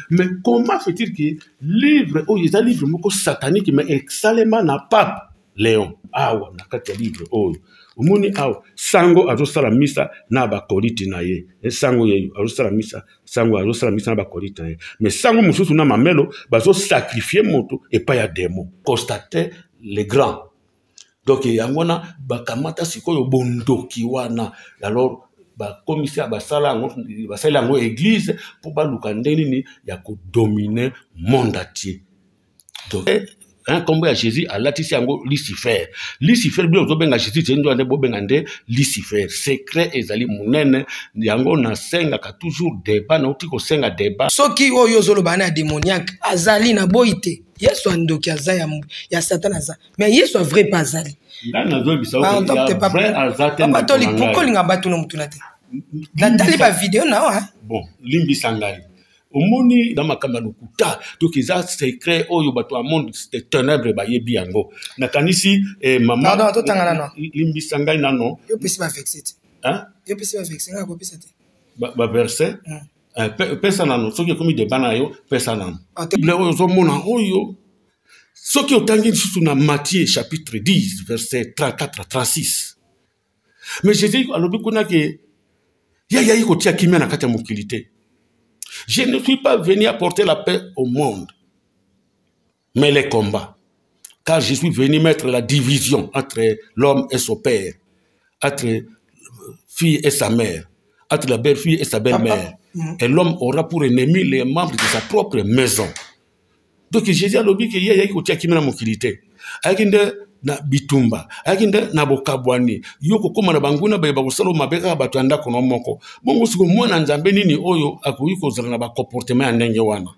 Mais comment fait-il que livre oyo eza livre moko satanique, mais esalema na pape Léon? Awa na kati ya livre oyo omoni awa, sango azosala misa na bakoliti na ye. Sango ye azosala misa, sango azosala misa na bakoliti na ye, mais sango mosusu na mamelo bazosacrifie moto epai ya demo. Constater le grand. Donc yango wana bakamata sikoyo bondoki wana. Alors bakomisi, basala yango, basali yango église mpo baluka nde nini ya kodomine monde entier. Donc nkombo ya Jésus alatisi yango Lucifer. Lucifer, bino ozobenga Jésus te, nde bobenga nde Lucifer. Secret ezali monene. Yango nasengaka toujours débat, nauti kosenga débat. Soki oyo ozoloba na démoniaque azali na boyi te, Yesu ya ndoki aza, ya Satan aza, mais Yesu ya vrai mpe azali. Ngai nazoyebisa vrai aza te. Papa Toli, pourquoi olinga bato na motuna te? Natali bavideo na yo. Bon, limbisa ngai. Omoni na makambo ya lokuta. Donc eza secret oyo bato ya monde de ténèbre bayebi yango. Nakanisi mama. Pardon, totanga nano. Limbisa ngai nano. Yo pesi baverset te? Yo pesi baverset, ngai akopesa te. Baverset pesa nano. Soki ekomi débat na yo, pesa nano. Bible oyo ozomona oyo, soki otangi lisusu na Matthieu chapitre 10 verset 34 à 36, mais Jésus alobi kuna ke ye ayaki kotia kimia na kati ya mokili te. Je ne suis pas venu apporter la paix au monde, mais les combats, car je suis venu mettre la division entre l'homme et son père, entre fille et sa mère, entre la belle-fille et sa belle-mère. Et l'homme aura pour ennemi les membres de sa propre maison. Donc Jésus alobi ke ye ayaki kotia kimia na mokili te, ayaki nde na bitumba, ayaki nde na bokabwani. Yo kokóma na banguna bayeba kosala mabe kaka bato ya ndako na moko. Bongo siko mwana Nzambe nini oyo akoki kozala na bacomportement ya ndenge wana?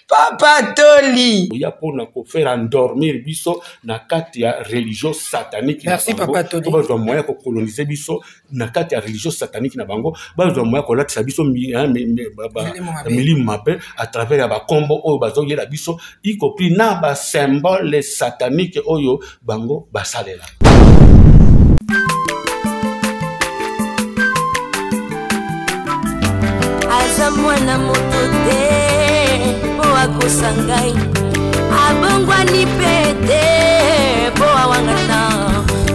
Papa Toli. Ya mpona kofaire endormir biso na kati ya religion satanique. Merci, Papa Toli. Bazwa moyen ya kocoloniser biso na kati ya religion satanique na bango, bazwa moyen ya kolatisa biso milimo mabe à travers ya bakombo oyo bazoyela biso, y compris na basymbole satanique oyo bango basalela. Aza mwana moto te mpo akosa ngai, abongwani mpe te mpo awangana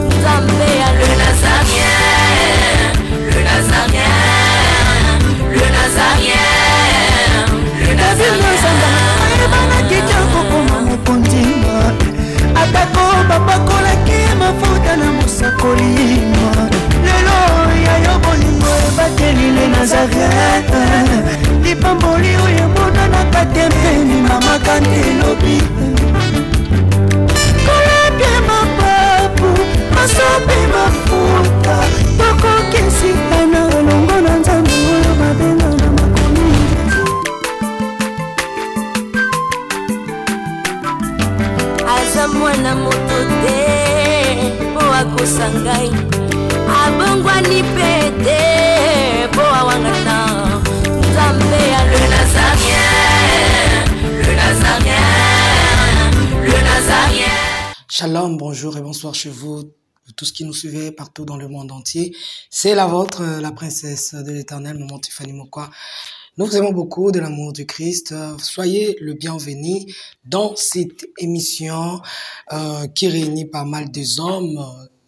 Nzambe ya le Nazarien, le Nazarien, le Nazarien, le Nazarien. Ayebanaki te kokoma mokonzi, atako bapakolaki mafuta na mosakoli. Lelo ya yo bolingo ebateli le Nazaret, lipamboli oyo emonanaka te mpeni mama kante elobi kolapia mapapu masopi mafuta tokokisikana elongo na Nzambe oyo babenga na makomi. Aza mwana moto te mpo akosa ngai, abongwani mpe te mpo awangana Nzambe ya le Nazarien, le Nazarien, le Nazarien. Shalom, bonjour et bonsoir chez vous, tous qui nous suivez partout dans le monde entier. C'est la vôtre, la princesse de l'Éternel, maman Tiffany Mokwa. Nous vous aimons beaucoup de l'amour du Christ. Soyez le bienvenu dans cette émission qui réunit pas mal des hommes,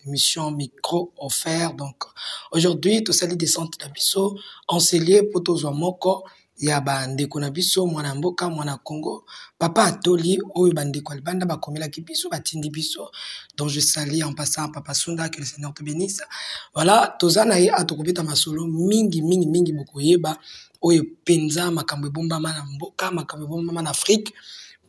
émission micro offert. Donc aujourd'hui, tosali descente na biso, enseigné potozwa moko ya bandeko na biso, mwana mboka, mwana Congo, papa Atoli, oyo bandeko ya libanda bakomelaki biso, batindi biso. Donc je salue en passant papa Sunda, que le Seigneur te bénisse. Voilà, toza na ye atokobeta masolo mingi mingi mingi, bokoyeba oyo penza makambo ebombama na mboka, makambo ebombama na Afrique,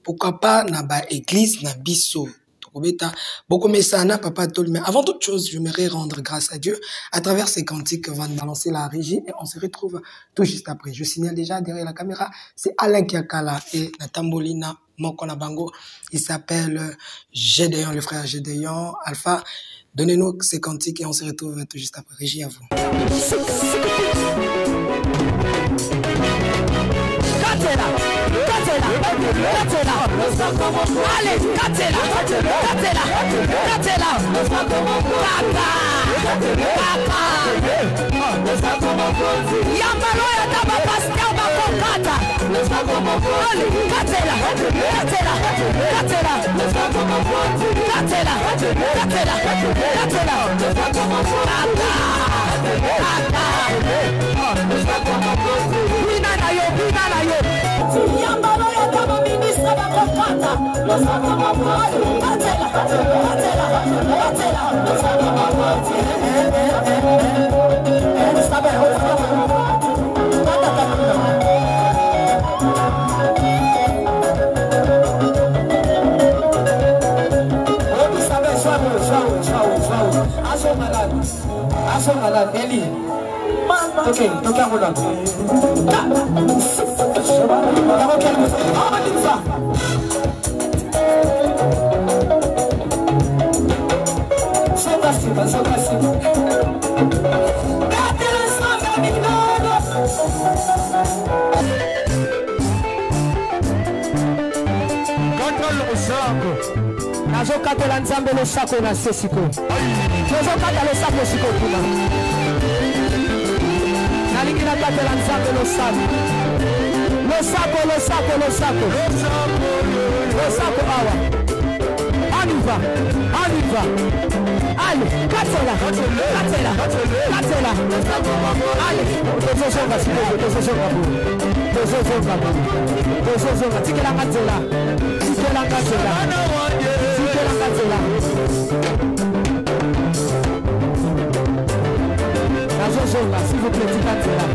pourquoi pas na ba église na biso. Tokobeta bokomesana papa Toli. Mais avant toute chose, j'aimerais rendre grâce à Dieu à travers ces cantiques que va nous balancer la régie et on se retrouve tout juste après. Je signale déjà derrière la caméra, c'est Alain Kiakala et Natambolina moko na bango. Il s'appelle Gédéon, le frère Gédéon Alpha. Donnez-nous ces cantiques et on se retrouve tout juste après. Régie, à vous. Katela, katela. Katela. Allez, katela. Katela. Katela. Kaka. Kaka. Yambalo oyo ata bapaster bakokata. Allez, katela. Katela. Katela. Katela. Katela. Katela. Kaka. Kaka. Bina na yo, bina na yo. Yambalo oyo ata baministre bakokata. Katela. Katela. Katela. Nazokatela Nzambe losako na se sikoyo. Tozokata losako sikoyo kuna. Nalingi nakatela Nzambe losako. Losako, losako, losako. Losako awa. On y va, on y va. Allez, katela, katela, katela. Allez, tozozonga sikoyo, tozozonga boye. Tozozonga boye. Tozozonga, tikelanga nzela. Tikelanga nzela. Tikelanga nzela. Nazozonga, s'il vous plaît, tika nzela.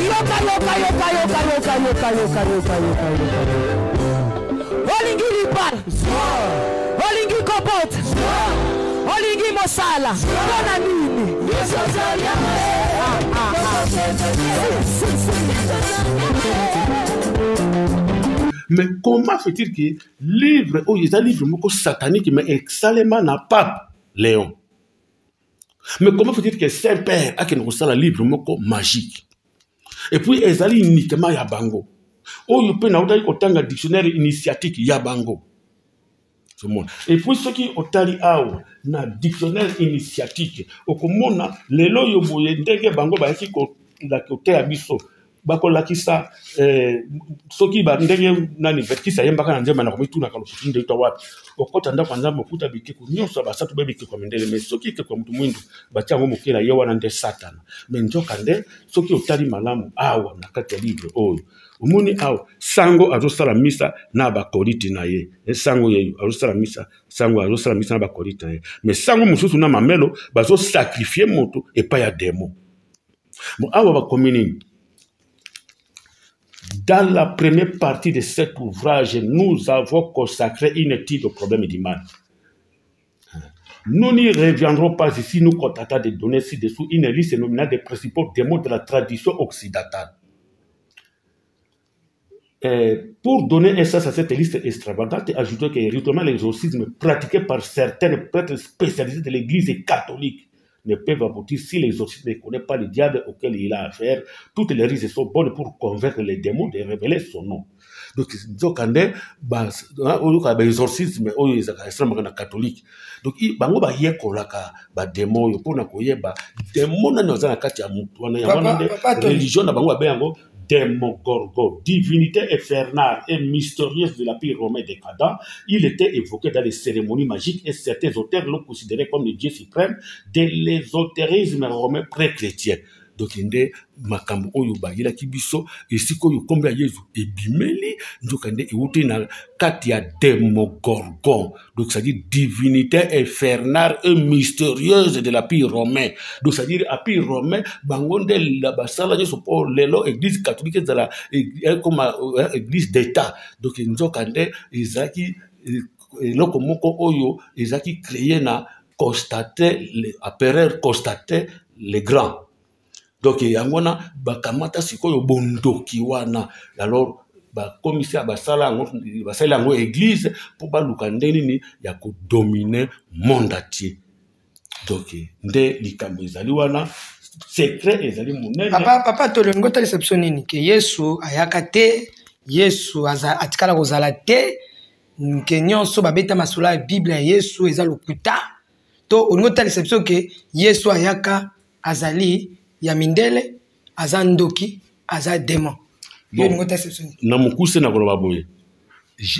Yoka, yoka, yoka, yoka, yoka, yoka, yoka, yoka, yoka, yoka. Olingi libala, olingi kobota, olingi mosala, mpona nini? Ah, ah, ah. Si, si, si. Mais comment fait-il que livre oyo eza livre moko satanique mais esalema na pape Léon? Mais comment fait-il que Saint-Père akende kosala livre moko magique? Et puis ezali uniquement ya bango. Oyo mpe nautaki kotanga dictionnaire initiatique ya bango. Et puis soki otali awa na dictionnaire initiatique, okomona lelo oyo boye ndenge bango bayaki koteya biso, bakolakisa soki ba ndenge nani Verckys ayembaka na nzembo na komitunaka lokutu nde euta wapi. Okota ndako ya Nzambe okuta bikeko nyonso ya basatu be bikeko ya mindele, mais soki ekeko ya motu mwindu batia yango moke na ye wana nde Satana. Mais nzoka nde soki otali malamu awa na kati ya livre oyo omoni awa sango azosala misa na bakoliti na ye. Sango yeyo azosala misa, sango azosala misa na bakoliti na ye, mais sango mosusu na mamelo bazosakrifie moto epai ya demo. Bon, awa bakomi nini? Dans la première partie de cet ouvrage, nous avons consacré une étude au problème du mal. Nous n'y reviendrons pas ici, nous contentons de donner ci-dessous une liste nominale des principaux démons de la tradition occidentale. Et pour donner un sens à cette liste extravagante, ajoutons que rituellement l'exorcisme pratiqué par certains prêtres spécialisés de l'Église catholique ne peuvent aboutir si l'exorciste ne connaît pas le diable auquel il a affaire. Toutes les risques sont bonnes pour convaincre les démons de révéler son nom. Donc, nzokande, ba, oyo ka ba exorcisme, oyo ezalaka esalamaka na catholique. Donc, bango bayekolaka ba démon oyo mpona koyeba démon nani aza na kati ya motu wana. Yango wana nde Papa Tony. religion na bango babe yango Démogorgon, divinité infernale et mystérieuse de l'Empire romain décadent. Il était évoqué dans les cérémonies magiques et certains auteurs l'ont considéré comme le dieu suprême de l'ésotérisme romain pré-chrétien. Donc, nde makambo oyo bayelaki biso esika oyo kombo ya Yezu ebimeli, nzoka nde euti na kati ya Démogorgon. Donc, c'est-à-dire divinité infernale et mystérieuse de l'Empire romain. Donc, c'est-à-dire Empire romain, bango nde la basala nyonso po lelo église catholique ezala comme église d'État. Donc, nzoka nde ezalaki eloko moko oyo ezalaki créé na Constantin, le empereur Constantin le Grand. Donc, yango wana bakamata sikoyo bondoki wana. Alors, bakomisi ya basala yango, basali yango église po baluka nde nini ya kodominer monde entier. Donc, nde likambo ezali wana. Secret ezali monene. Papa, papa, tolingi otalisa biso nini? Ke Yesu ayaka te, Yesu atikala kozala te, ke nyonso babeta masolo ya Bible ya Yesu eza lokuta? To olingi otalisa biso ke Yesu ayaka azali ya mindele, aza ndoki, aza demon? Bon, na mokuse na koloba boye,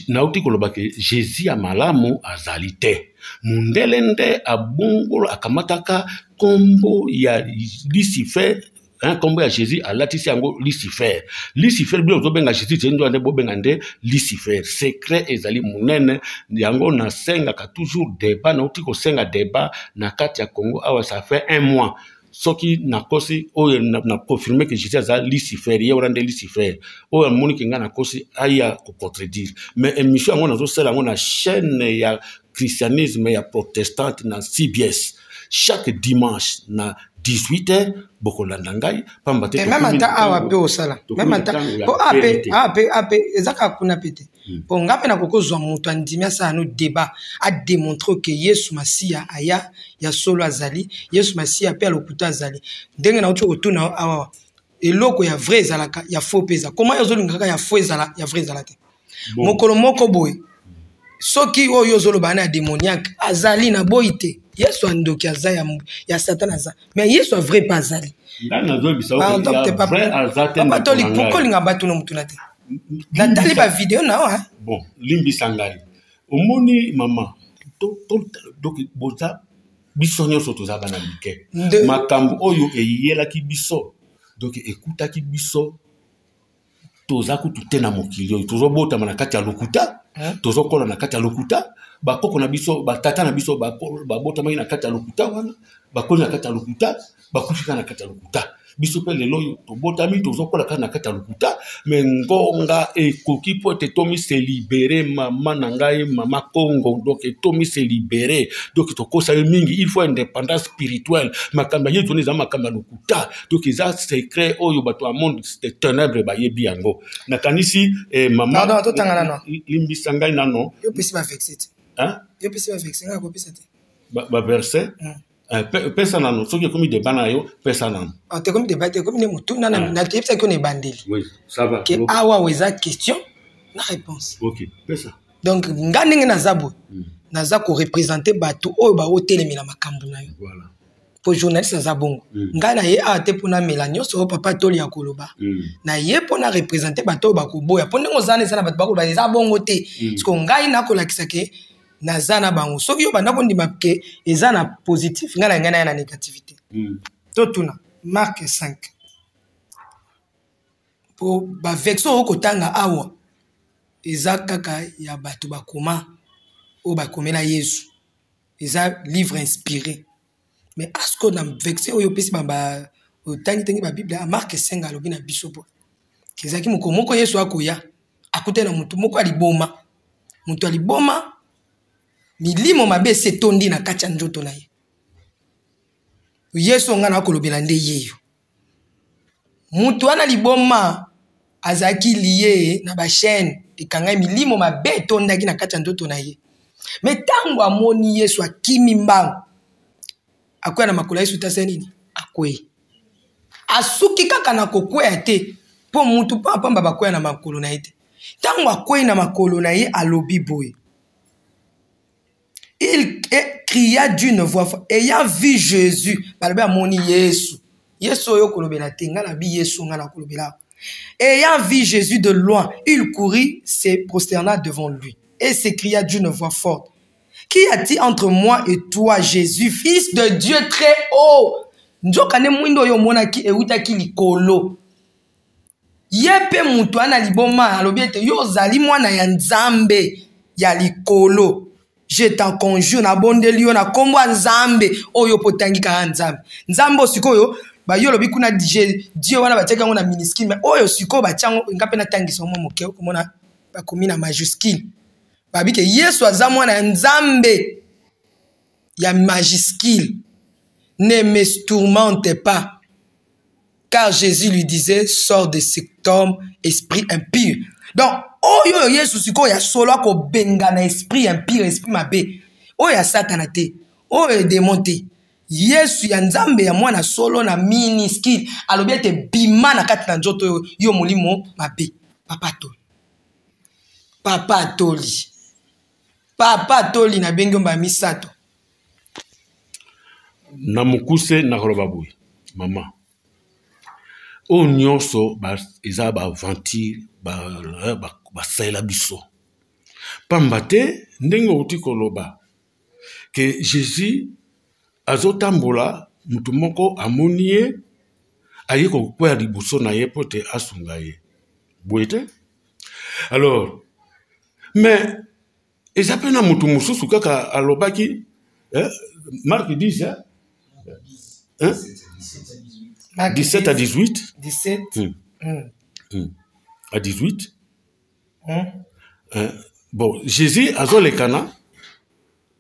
nauti koloba ke Jésus ya malamu azali te. Mundele nde abongolo, akamataka nkombo ya Lucifer, hein, nkombo ya Jésus alatisi yango Lucifer. Lucifer, bino ozobenga Jésus te, nde bobenga nde Lucifer. Secret ezali monene, yango nasengaka toujours débat. Nauti kosenga débat na kati ya Congo awa, ça fait un mois. Soki nakosi, oyo na confirme ke Jésus aza Lucifer, ye wana nde Lucifer. Oyo amoni ke ngai nakosi, aya kocontredire. Mais émission yango nazosala yango na chaîne ya christianisme ya protestante na CBS, chaque dimanche na 18 heures, bokolanda ngai, pamba te même ata awa mpe osala, même ata po ape ape ape eza kaka kuna mpe te, mpo nga mpe nakoki kozwa moto andimi asala no débat, adémontre ke Yesu Masiya aya ya solo azali, Yesu Masiya mpe alokuta azali. Ndenge nauti kotuna awa, eloko ya vrai ezalaka, ya faux mpe eza. Koma yo ozolinga kaka ya faux ezala, ya vrai ezala te. Mokolo moko boye, soki oyo ozoloba na ya démoniaque azali, na boyi te. Yesu ya ndoki aza, ya Satan aza, mais Yesu ya vrai mpe azali. Papa, pourquoi olinga bato na motuna te? Natali bavideo na yo. Bon, limbisa ngai. Omoni mama, donc boza biso nyonso toza bana mike. Makambo oyo eyelaki biso, donc ekutaki biso toza kutu te na mokili oyo. Tozobotama na kati ya lokuta, tozokola na kati ya lokuta. Bakoko na biso, batata na biso babotamaki na kati ya lokuta wana, bakoli na kati ya lokuta, bakufi kaka na kati ya lokuta. Biso mpe lelo oyo tobotami, tozokola kaka na kati ya lokuta. Me ngonga ekoki mpo ete tomi se libérer, mama na ngai, mama Congo. Donc tomi se libérer, donc tokosami mingi. Il faut indépendance spirituelle. Makambo ya Yesu wana eza makambo ya lokuta, donc eza secret oyo bato ya monde de ténèbre bayebi yango. Nakanisi mama, Pardon, totanga nano. Limbisa ngai nano. Yo opesi baverset te? Yo opesi baverset, ngai akopesa te. Baverset? Pesa nano. Soki ekomi débat na yo, pesa nano. Ah, te, ekomi débat te, ekomi nde motuna. Nayebisaki yo na ebandeli Oui, ça va. ke awa awa eza question na réponse. Ok, pesa. Donc nga ndenge naza boye, naza koreprésenter bato oyo baotelemela makambo na yo. Voilà. Po journaliste aza bongo. Ngai na ye awa te mpo namela nyonso oyo papa toli ya koloba. Na ye mpo na représenter bato oyo bakoboya, mpo ndenge oza wana, eza na bato bakoloba eza bongo te. Parce que ngai nakolakisa ke naza na bango. Soki yo banda kondima ke eza na positif, ngai na ngai naya na négativité. Totuna Mark 5, mpo baverset oyo kotanga awa eza kaka ya bato bakoma, oyo bakomela Yesu, eza livre inspiré. Mais asko na verset oyo opesi, otangi-tangi babible, Mark 5 alobi na biso po ezalaki mokolo moko Yesu akoya, akutani na motu moko ya liboma. Moto ya liboma, milimo mabe esi etondi na kati ya nzoto na ye. Yesu ngai nakolobela nde yeyo. Moto wana liboma azalaki lié na bachaîne ekangai, milimo mabe etondaki na kati ya nzoto na ye. Me ntango amoni Yesu, akimi mbangu, akwea na makolo ya Yesu. Tasa nini? Akwei, asuki kaka na kokwea te, mpo mutu pamba bakwea na makolo na ye te. Ntango akwei na makolo na ye, alobi boye: il cria d'une voix forte, ayant vu Jésus. Balobi amoni Yesu. Yesu oyo kolobela te, ngai nabi Yesu ngai nakolobela. Ayant vu Jésus de loin, il courut, se prosterna devant lui et s'écria d'une voix forte: «Qu'y a-t-il entre moi et toi, Jésus, fils de Dieu très haut?» Nzoka nde mwindo oyo omonaki eutaki likolo. Ye mpe moto wana liboma alobi ete yo ozali mwana ya Nzambe ya likolo. Je t'en conjure, nabondeli yo na nkombo ya Nzambe oyo mpo otangi kaka Nzambe. Nzambe oyo sikoyo bayo olobi kuna Dieu wana, batiaki yango na minuscule, mais oyo sikoyo batia yango, nga mpe natangisa yango moke, okomona bakomi na majuscule. Babi ke Yesu aza mwana ya Nzambe ya majuscule. Ne me tourmente pas. Car Jésus lui disait: «Sors de cet homme, esprit impur.» Donc oyo oyo Yesu sikoyo ya solo akobengana esprit impur, esprit mabe oyo ya Satana te, oyo démon te. Yesu ya Nzambe ya mwana solo na minuscule alobi ete bima na kati na nzoto oyo, yo molimo mabe. Papa Toli, Papa Toli, Papa Toli, nabengi yo mbala misato. Na mokuse nakoloba boye, mama, oyo nyonso eza baaventure basalela biso pamba te. Ndenge outi koloba ke Jésus azotambola, motu moko amoni ye, aye kokwea liboso na ye mpo te asunga ye, boye te? Alors, mais eza mpe na motu mosusu kaka alobaki, eh, Marc 10, eh? Hein? 17 à 18. 17. À 18. Hein? Bon, Jésus azolekana,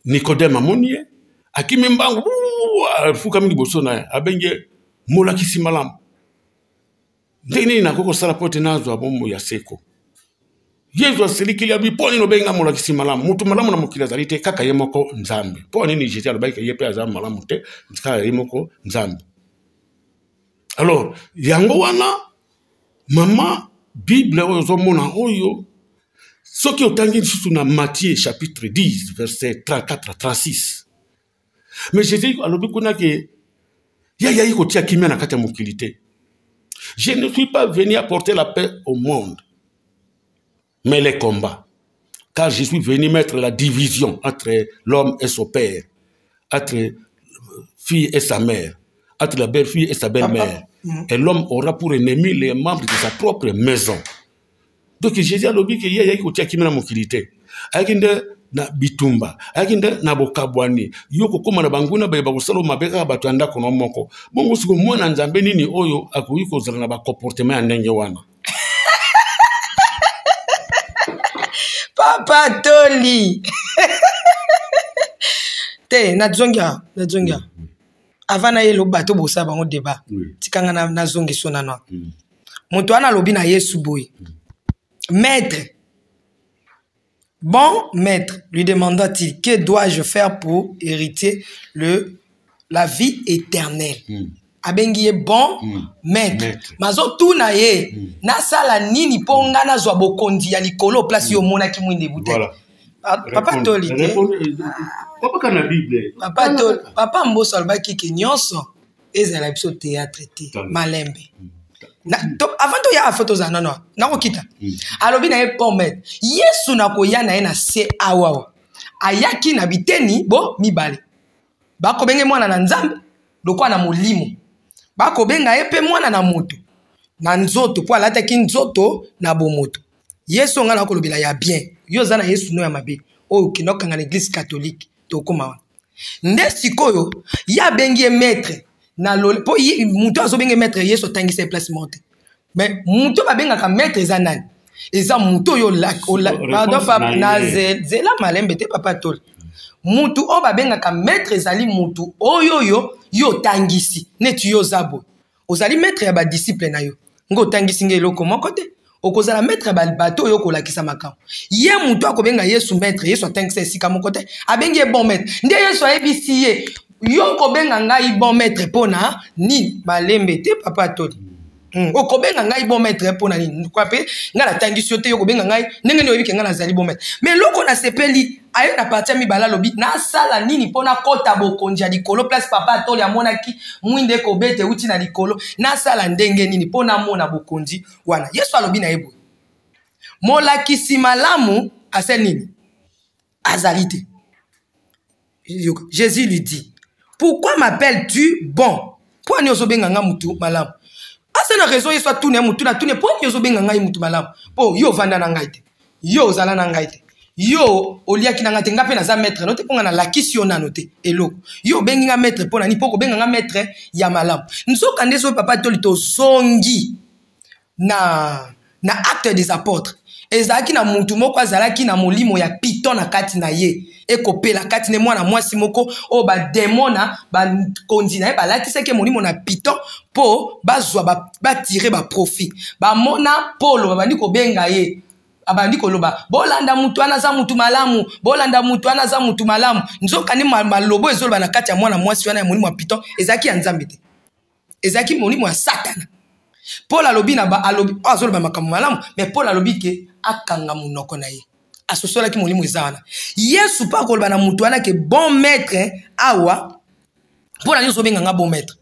Nicodème amoni ye, akimi mbangu, afukami liboso na ye, abengi ye molakisi malamu. Ndenge nini nakoki kosala mpo ete nazwa bomoi ya seko? Yezu asilikili, abi: mpo nini obengi nga molakisi malamu? Moto malamu na mokili azali te, kaka ye moko Nzambe. Mpo nini Jésus alobaki ke ye mpe aza malamu te, kaka ye moko Nzambe? Alors yango wana, mama, Bible oyo ozomona oyo, soki otangi lisusu na Matthieu chapitre 10 verset 34 à 36, mais Jésus alobi kuna ke ye ayaki kotia kimia na kati ya mokili te. Je ne suis pas venu apporter la paix au monde, mais les combats, car je suis venu mettre la division entre l'homme et son père, entre fille et sa mère, entre la belle-fille et sa belle-mère. Et l'homme aura pour ennemi les membres de sa propre maison. Donc Jésus alobi ke ye ayaki kotia kimia na mokili te, ayaki nde na bitumba, ayaki nde na bokabwani. Yo kokóma na banguna baye bakosala mabe, kaka bato ya ndako na moko. Bongo siko mwana Nzambe nini oyo akoki kozala na bacomportement ya ndenge wana? Papa Toli te, nazongi awa, nazongi awa. Avant na ye loba, bato bosala bango débat. Tikanga nazongi so nano. Moto wana alobi na Yesu boye: maître, bon maître, lui demanda-t-il, que dois-je faire pour hériter la vie éternelle? Abengi ye bon maître. Maître. Mazotuna ye: nasala nini mpo nga nazwa bokonzi ya likolo, place yo omonaki mwinda ebutaki? Voilà. Papa Toli te. Papa, kaka na Bible. Papa Toli, papa Mboso alobaki ke nyonso ezala biso théâtre te. Malembe. Avant toya, afo tozala nano, nakokita. Alobi na ye bon maître. Yesu nakoya na ye na se awawa, ayaki na biteni bo mibale. Bakobenge mwana na Nzambe lokola na molimo, bakobenga ye mpe mwana na moto na nzoto, mpo alataki nzoto na bomoto. Yesu ngai nakolobela ya bien, yo oza na Yesu no ya mabe oyo okenda okanga na église catholique. Tokóma wana nde sikoyo. Ye abengi ye maître na lole mpo moto azobenge maître, Yesu atangisa ye place moko te. Mais moto babengaka maître eza nani? Eza moto oyo, pardon papa, na zela malembe te, papa Toli. Mutu oyo babengaka maître ezali mutu oyo oyo yo otangisi. Neti yo oza boye, ozali maître ya badisciple na yo. Nga otangisi nga eloko moko te, okozala maître ya bato oyo okolakisa makambo. Ye moto akobenga Yesu maître, Yesu atangisa esika moko te. Abengi ye bon maître. Nde Yesu ayebisi ye: yo kobenga ngai bon maître mpo na nini? Malembe te, papa Toli. Okobenga ngai bon maître mpo na nini? Kwa mpe ngai natangisi yo te, yo kobenga ngai ndenge nini? Oyebi ke ngai nazali bon maître. Mais eloko nasepeli, aye na partie ya mibale, alobi: nasala nini mpo nakɔta bokonzi ya likolo, place papa Atoli amonaki mwinda ekobeta euti na likolo? Nasala ndenge nini mpo namona bokonzi wana? Yesu alobi na ye boye: molakisi malamu asali nini? Azali te. Jésus lui dit: pourquoi m'appelles-tu bon? Mpo ani ozobenga nga mutu malamu? Aza na raison. Yesu atuna ye mutu na tuna: mpo ani ozobenga ngai mutu malamu? Mpo yo ovanda na ngai te, yo ozala na ngai te, yo oliaki na ngai te. Nga mpe naza maître no te, mpo nga nalakisi yo nano te eloko. Yo obengi nga maître mpo na nini? Mpo kobenga nga maître ya malamu. Nzoka nde soki, papa Toli, tozongi na Acte des Apôtres, ezalaki na mutu moko azalaki na molimo ya piton na kati na ye, ekopela kati ne. Mwana mwasi moko oyo bademona, bakonzi na ye balatisaki molimo na piton mpo bazwa batire baprofit. Bamona Polo, babandi kobenga ye. Abandi koloba: "Bolanda mutu wana, aza mutu malamu. Bolanda mutu wana, aza mutu malamu." Nzoka nde malobo ezoloba na kati ya mwana mwasi wana ya molimo ya Python ezalaki ya Nzambe te, ezalaki molimo ya Satana. Paul alobi na ba, alobi oyo azoloba makambo malamu, mais Paul alobi ke akanga monoko na ye. Asosolaki molimo eza wana. Yesu mpe akoloba na motu wana ke: "Bon maître, awa mpo na nyonso obenganga bon maître?"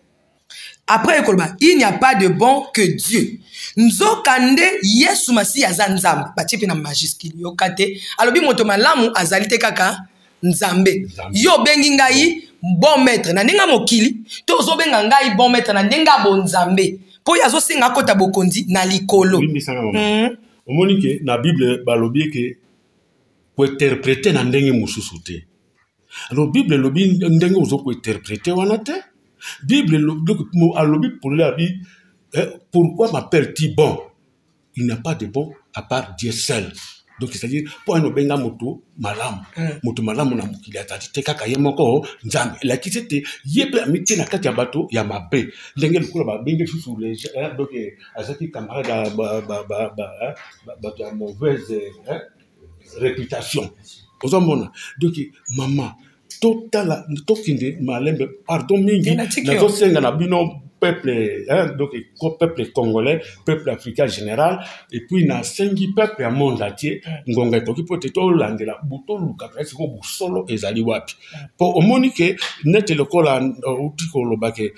Après ekoloba: "Il n'y a pas de bon que Dieu." Nzoka nde Yesu Masiya aza Nzambe, batie mpe na majuscule. Yoka te, alobi moto malamu azali te, kaka Nzambe. Yo obengi ngai bon maître na ndenge ya mokili to ozobenga ngai bon maître na ndenge ya bonzambe? Mpo oyo azosenga akɔta bokonzi na likolo. Limbisanga, mama. Omoni ke na Bible balobi ke kointerpréter na ndenge mosusu te. Alors Bible elobi ndenge ozo kointerpréter wana te. Bible donc, alobi polele, abi: "Eh, pourquoi m'appelles-tu bon? Il n'y a pas de bon à part Dieu seul." Donc c'est-à-dire, mpo ani obenga moto malamu? Moto malamu na mokili azali te, kaka ye moko Nzambe. Elakisi ete ye mpe amitie na kati ya bato ya mabe, ndenge lokola babengi lisusu donc azalaki camarade ya bato ya mauvaise, hein, réputation. Ozomona? Donc mama, totala, tokende malembe. Pardon mingi. Nazosenga na bino peuple, hein, donc peuple congolais, peuple africain général, et puis nasengi peuple ya monde entier. Ngonga ekoki mpo te tolandela, toluka mpenza sikoyo bosolo ezali wapi. Mpo omoni ke neti lokola outi koloba ke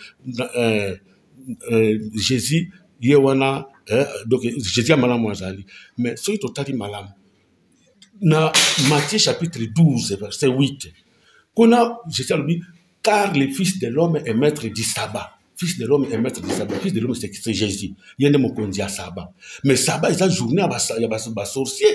Jésus ye wana, donc Jésus ya malamu azali. Mais soki totali malamu na Matthieu chapitre 12 verset 8, kuna Jésus alobi: "Car le Fils de l'homme est maître du sabbat." Fils de l'homme est maître du sabbat. Fils de l'homme, c'est Jésus. Ye nde mokonzi ya sabbat. Mais sabbat eza journée ya basorcier.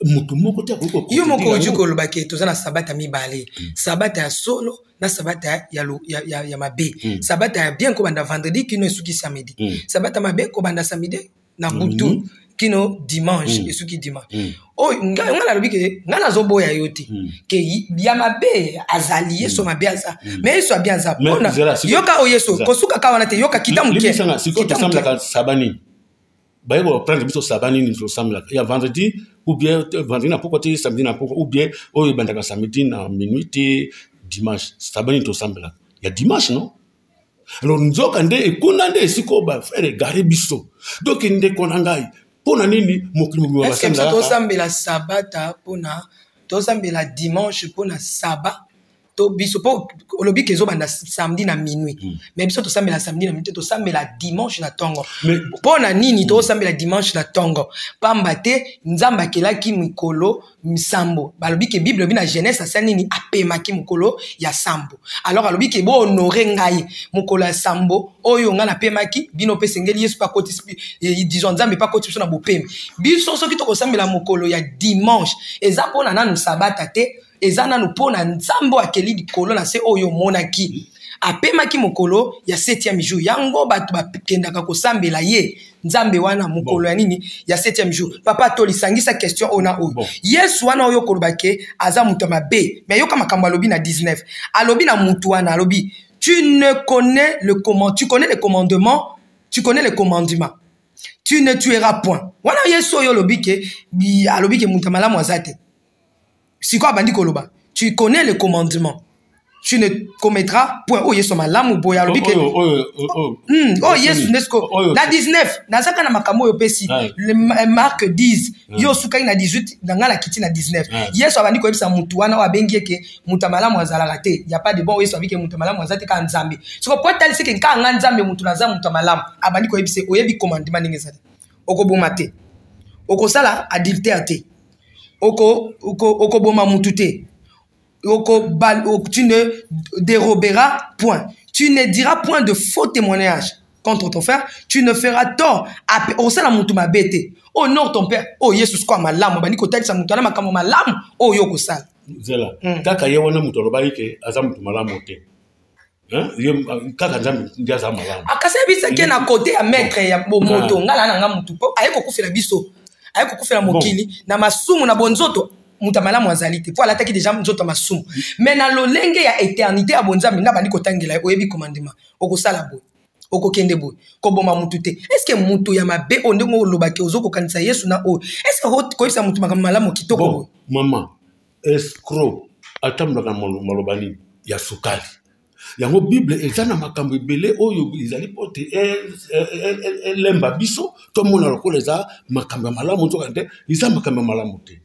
Moto moko te akoki. Yo moko oji koloba ke toza na sabata mibale: sabata ya solo na sabata ya mabe. Sabata ya bien kobanda vendredi kino esuki samedi. Sabata mabe kobanda samedi na butu kino dimanche, esuki dimanche. Oyo nga nalobi ke nga nazoboya yo te ke ya mabe azali, Yesu mabe aza, mais Yesu abi aza mpona yoka oyo Yesu kosukaka wana te. Yoka, kita moke. Sikoyo tosambelaka sabbat nini? Baye koprendre biso sabbat nini tosambelaka? Ya vendredi, ou bien vendredi na pokwa te samedi na pokwa, ou bien oyo ebandaka samedi na minuit te dimanche? Sabbat nini tosambelaka? Ya dimanche, non? Alors nzoka nde ekuna nde esika oyo bafrère égarer biso. Donc ndeko na ngai, mpo na nini mokili mobima basambelaka? Tosambela sabata mpona tosambela dimanche mpona sabbat to biso, mpo olobi ke ezobanda samedi na minuit. Mais biso tosambela samedi na minuit te, tosambela dimanche na ntongo. Mpo na nini tosambela dimanche na ntongo? Pamba te Nzambe akelaki mikolo 7. Balobi ke Bible elobi na Genèse, asali nini? Apemaki mokolo ya sambo. Alors alobi ke bohonorer ngai mokolo ya sambo oyo ngai napemaki. Bino mpe esengeli Yesu mpe akotisi, disons Nzambe mpe akotisi biso na bopemi. Biso soki tokosambela mokolo ya dimanche, eza mpona nanu sabata te, eza nanu mpo na Nzambe oyo akeli likolo na se oyo omonaki, apemaki mokolo ya septième jour. Yango bato bakendaka kosambela ye Nzambe wana mokolo ya nini? Ya septième jour. Papa, tolisangisa question oyo na oyo. Yesu wana oyo koloba ke aza moto ya mabe, mais yoka makambo alobi na 19. Alobi na mutu wana, alobi: "Tu ne connais le comment, tu connais les commandements, tu connais les commandements: tu ne tueras point." Wana Yesu oyo olobi ke alobi ke moto ya malamu aza te. Sikoyo abandi koloba: "Tu connais le commandement, tu ne commettras point." Oyo Yesu malamu boye alobi ke oyo Yesu nde sikoyo na 19 nazaka na makambo oyo opesi Marc 10. Yo osukaki na 18, na ngai nakiti na 19. Yesu abandi koyebisa mutu wana oyo abengi ye ke moto ya malamu azalaka te, ya pas de bon. Yesu abi ke moto ya malamu aza te, kaka Nzambe. Siko po etalisi ke kaka nga Nzambe motu naza moto ya malamu, abandi koyebisa: oyebi commandement ndenge ezali: okoboma te, okosala adultère te, okoboma mutu te, tu ne déroberas point, tu ne diras point de faux témoignages contre ton frère, tu ne feras tort, osala mutu mabe te, honore ton père. Oyo Yesu sikoyo malamu abandi kotalisa mutu wana makambo malamu oyo okosala. Zela, kaka ye wana moto alobaki ke aza motu malamu te, ye kaka Nzambe nde aza malamu. Akasi yebisaki na kote ya maître ya bomoto. Ngai na nga mutu mpo aye kokufela biso, aye kokufela mokili na masumu na bonzoto. Moto ya malamu azali te, mpo alataki deja nzoto ya masumu. Mais na lolenge ya éternité ya bonzambe, nde abandi kotangela ye: oyebi commandement, okosala boye, Okokende boye, koboma mutu te. Est-ce que mutu ya mabe oyo, ndenge olobaki, ozo kokanisa Yesu na oyo, est-ce que koyebisa mutu makambo malamu kitoko Bon, boye? Mama, escroc atambolaka na maloba nini ya sukali. Yango Bible eza na makambo ebele oyo ezali mpo te elemba biso, tomona lokola eza makambo ya malamu, nzoka nde eza makambo ya malamu te.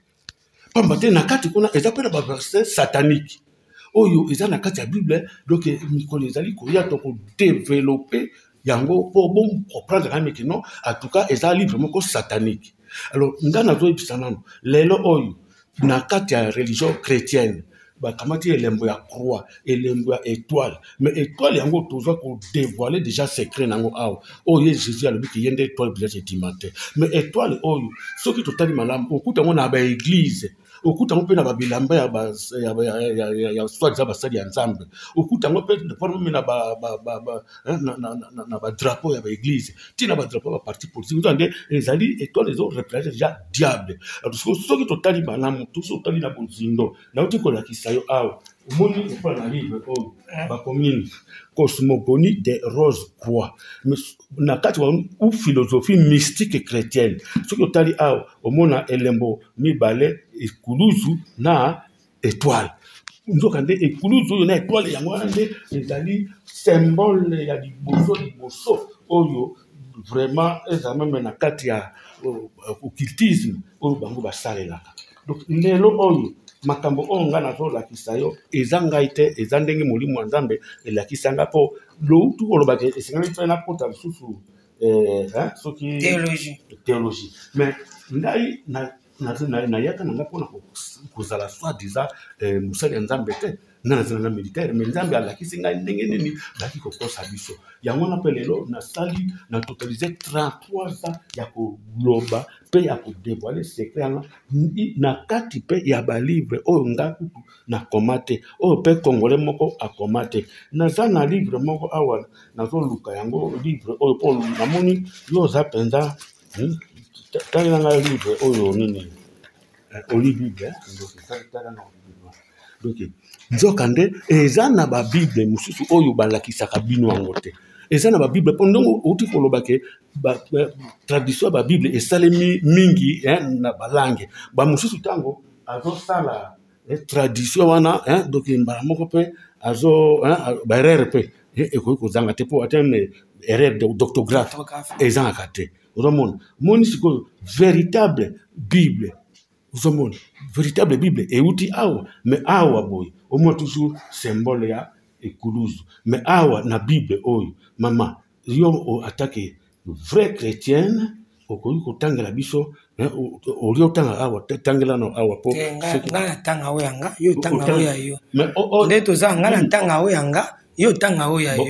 Pamba te na kati kuna eza mpe na baverset satanique oyo eza na kati ya Bible. Donc mikolo ezali koya, tokodévelopper yango mpo bocomprendre quand même que non, en tout cas eza livre moko satanique. Alors nga nazoyebisa nano, lelo oyo na kati ya religion chrétienne bakamati elembo ya croix, elembo ya étoile. Mais étoile yango, tozwa kodévoiler déjà secret nango awa. Oyo ye Jésus alobi ke ye nde étoile brillante du matin. Mais étoile oyo, soki totali malamu, okuta yango na baéglise, okuta yango mpe na babilamba ya soi-disant basali ya Nzambe, okuta yango mpe meme na badrapeau ya baéglise, ntina badrapeau ya baparti politique. Nzoka nde ezali étoile ezoreprésenter déjà diable. Soki totali malamu, soki totali na bozindo, nauti kolakisa yo awa, omoni lokola na livre oyo bakomi nini? Cosmogonie de Rose Croix, na kati ou philosophie mystique chrétienne. Soki otali awa, omona elembo mibale, ekuluzu na étoile. Nzoka nde ekuluzu oyo na étoile yango wana nde ezali symbole ya liboso liboso oyo vraiment eza même na kati ya occultisme oyo bango basalelaka. Donc lelo oyo, makambo oyo ngai nazolakisa yo, eza ngai te, eza ndenge molimo ya Nzambe elakisa nga. Mpo loutu kolobaka, esengeli mpe nakota lisusu soki théologie. Théologie. Mais ngai nayaka na ngai mpona kozala soi-disant mosali ya Nzambe te. Nga nazala na militaire, mais Nzambe alakisi ngai ndenge nini baki kokosa biso. Yango wana mpe lelo nasali na totaliser 33 ans ya koloba mpe ya kodévoiler secret wana na kati mpe ya balivre oyo nga kutu nakoma te, oyo mpe Congolais moko akoma te. Naza na livre moko awa, nazoluka yango, livre oyo, mpo namoni yo oza mpenza. Talela ngai livre oyo nini, oli Bible. Donc nzoka nde eza na babible mosusu oyo balakisaka bino yango te. Eza na babible, mpo ndenge outi koloba ke tradition ya babible esalemi mingi na balangue bamosusu, ntango azosala tradition wana, donc mbala moko mpe azo baerreur mpe ekoki kozanga te, mpo ata erreur d'orthographe ezangaka te. Ozomona, moni sikoyo véritable Bible, ozomona véritable Bible euti awa. Mais awa boye omona toujours symbole ya ekuluzu. Mais awa na Bible oyo, mama, yo atake vraie chrétienne, okoki kotangela biso olie otanga awa, tangela no awa po. Nga natanga oyo yanga, yo otanga oyo ya yo. Nde toza, nga natanga oyo yanga, yo otanga oyo ya yo.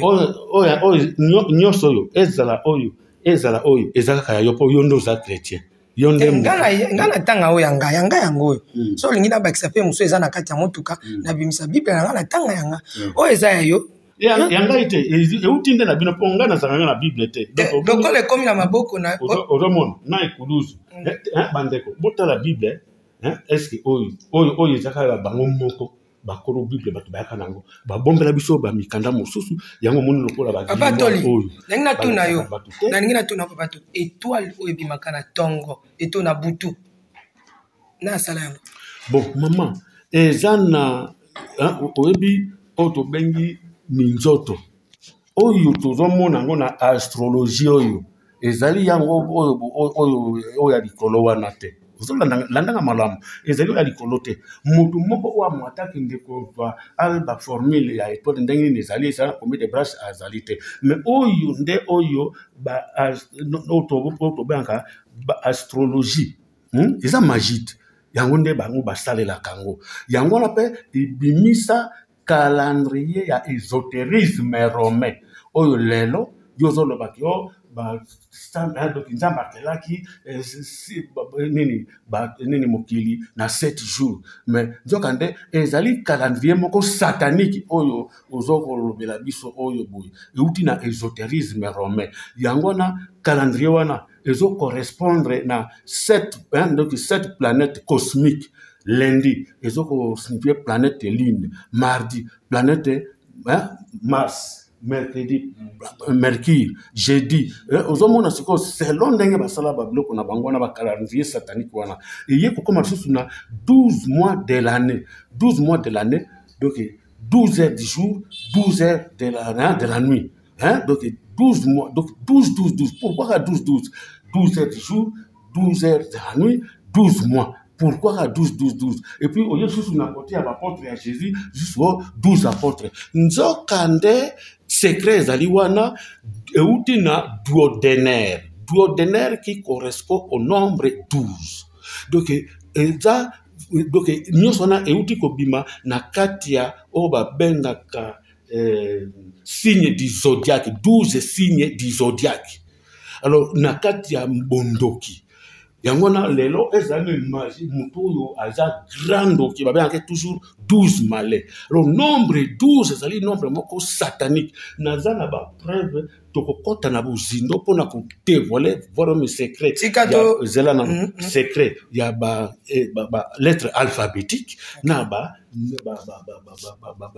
Oyo nyonso oyo ezala, oyo ezala, oyo eza kaka ya yo, mpo yo nde oza chrétien, yo nde. Nga natanga oyo yanga, yanga yango oyo. So olingi nabakisa mpe mosusu eza na kati ya motuka, nabimisa Bible na nga, natanga yanga. Oyo eza ya yo. Ya ngai te, euti nde na bino, mpo ngai nazalaka nga na Bible te. Lokola ekomi na maboko na Ozomona na ekuluzu. Bandeko, botala Bible. Est-ce oyo oyo eza kaka bango moko bakolo Bible, bato bayaka nango, babombela biso bamikanda mosusu, yango omoni lokola. Papa Toli, nalingi natuna yo, nalingi natuna papa Toli, étoile oyo ebimaka na ntongo eto na butu, na asala yango? Bon, mama, eza na, oyebi oyo tobengi minzoto oyo tozomona yango na astrologie, oyo ezali yango oyo ya likolo wana te. Ozolandanga malamu, ezali oyo ya likolo te. Motu moko oyo amwata akende kozwa baformule ya étoile ndenge nini ezali, ezali na combien de branche, azali te. Mais oyo nde oyo tobengaka baastrologie, Eza magie te. Yango nde bango basalelaka yango. Yango wana mpe ebimisa calendrier ya ésotérisme romain oyo lelo yo ozolobaki o donc Nzambe akelaki nini nini mokili na 7 jours. Mais nzoka nde ezali calendrier moko satanique oyo ozo kolobela biso oyo boye, euti na ésotérisme romain. Yango wana calendrier wana ezo correspondre na 7, hein, donc 7 planètes cosmiques. Lundi ezo kosignifie planète lune, mardi planète, hein, Mars. Mercredi, mercure, jeudi. Ozomona sikoyo selon ndenge basala babiloko na bango wana, bacalendrier satanique wana eye kokóma lisusu na 12 mois de l'année. 12 mois de l'année, donc 12 heures du jour, 12 heures de la nuit, hein? Donc 12 mois, donc 12, 12, 12. Pourquoi 12, 12? 12 heures du jour, 12 heures de la nuit, 12 mois. Pourquoi 12, 12, 12? Et puis oye lisusu na côté ya baapôtre ya Jésus, lisusu 12 apôtres. Nzoka nde secret ezali wana, euti na duodénaire, duodénaire qui correspond au nombre 12. Donc eza, donc nyonso wana euti kobima na kati ya oyo babengaka signe du zodiaque, 12 signe du zodiaque. Alors na kati ya bondoki yango wana, lelo ezali magie. Moto oyo aza grand ndoki babengaka toujours 12 malin. Alors nombre 12 ezali nombre moko satanique. Naza na bapreuve, tokokɔta na bozindo mpona kodévoiler voire secret. Zela na secret ya ba lettre alphabétique na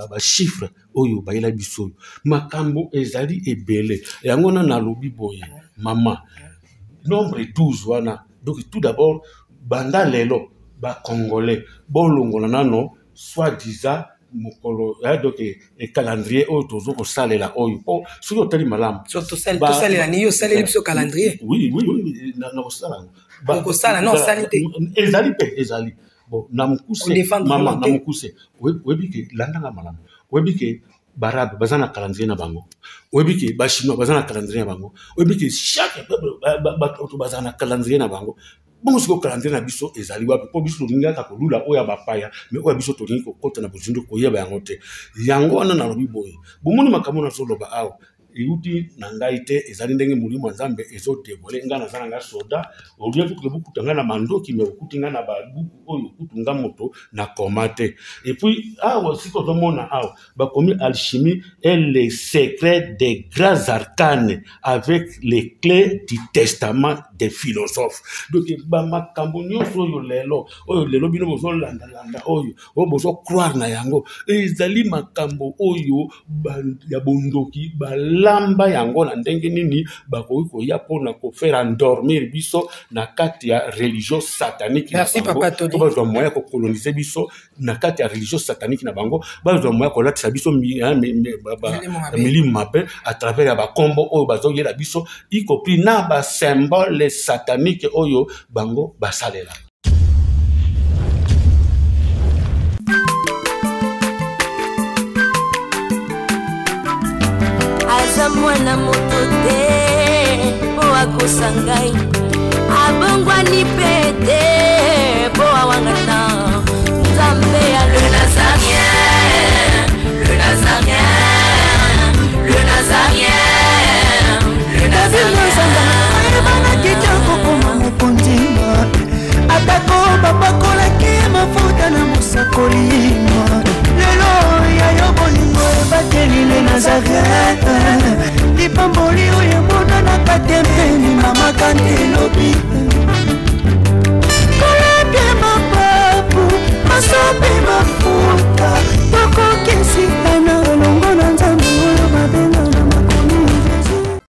bachiffre oyo bayela biso. Oyo makambo ezali ebele. Yango wana nalobi boye, mama, nombre 12 wana. Donc tout d'abord, banda lelo, bacongolais bolongola nano soi-disant mokolo, donc calendrier oyo tozo kosalela oyo, mpo soki otali malamu. Tosalela nini? Osaleli biso calendrier? Oui, na kosala yango. Okosala? Non, osali te. Ezali mpe, ezali bon na mokuse, mama, na mokuse. Oyebi ke, landanga malamu, oyebi ke baarabe baza na calendrier na bango, oyebi ke bachinois baza na calendrier na bango, oyebi ke chaque peuple, bato baza na calendrier na bango. Bongo sikoyo calendrier na biso ezali wapi? Mpo biso tolingi kaka kolula oyo ya bapaya, mais oyo ya biso tolingi kokɔta na bozindo koyeba yango te. Yango wana nalobi boye, bomoni makambo nazoloba awa euti na ngai te, ezali ndenge molimo ya Nzambe ezodévoiler ngai. Naza na ngai soda olie bokuta ngai na mandoki, mais okuti ngai na babuku oyo, okutu ngai moto na koma te. Et puis awa sika ozomona awa bakomi alchimie et les secrets des grands arcanes avec les clés du testament des philosophes. Donc bamakambo nyonso oyo lelo, oyo lelo bino bozolandalanda, oyo bozocroire na yango, ezali makambo oyo ya bondoki. Balamba yango na ndenge nini bakoki koya mpona kofaire endormir biso na kati ya religion satanique? Merci, papa Tony. Bazwa moyen ya kocoloniser biso na kati ya religion satanique na bango, bazwa moyen ya kolatisa biso milimo mabe à travers ya bakombo oyo bazoyela biso, y compris na basymbole satanique oyo bango basalela. Aza mwana moto te mpo akosa ngai, abongwani mpe te mpo awangana.